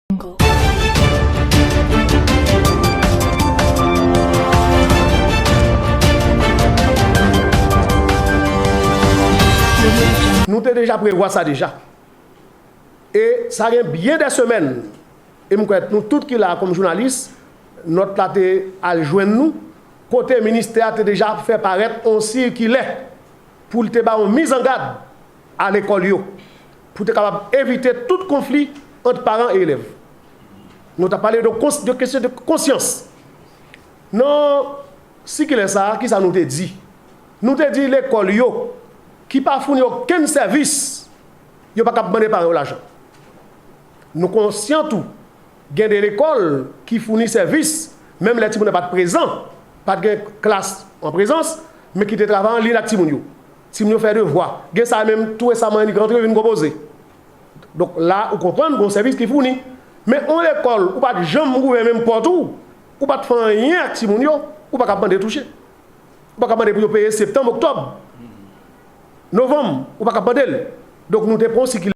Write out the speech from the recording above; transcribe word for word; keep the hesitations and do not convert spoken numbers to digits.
Nou te deja prevwa sa deja. E sa gen byen dè semèn, e m kwè nou tout ki la kòm jounalis, nòt la te al jwenn nou, kote ministè a te deja fè parèt yon sikilè pou l te ba yon mizangad a lekòl yo, pou te kapab evite tout konfli ant paran e elèv. Nou t ap pale de kons-, de kesyon de konsyans. Nan sikilè sa a, kisa nou te di? Nou te di lekòl yo ki pa founi okenn sèvis, yo pa kab mande paran yo lajan. Nou konsyan tou, gen de lekòl ki founi sèvis, menm lè timoun nan pa t prezan, pa t gen klas an prezans, men ki te travay an liy ak timoun yo. Timoun yo fè devwa. Gen sa menm, tou resaman, annik rantre, yo vin konpoze. Donk, la, ou konprann, gen yon sèvis ki founi. Men yon lekòl, ou pa t janm ouvè menm pòt ou, ou pa t fè anyen ak timoun yo, ou pa kab mande touche. Ou pa kab mande pou yo peye septanm, oktòb, novanm, ou pa kab mande l. Donk, nou te pran yon sikilè.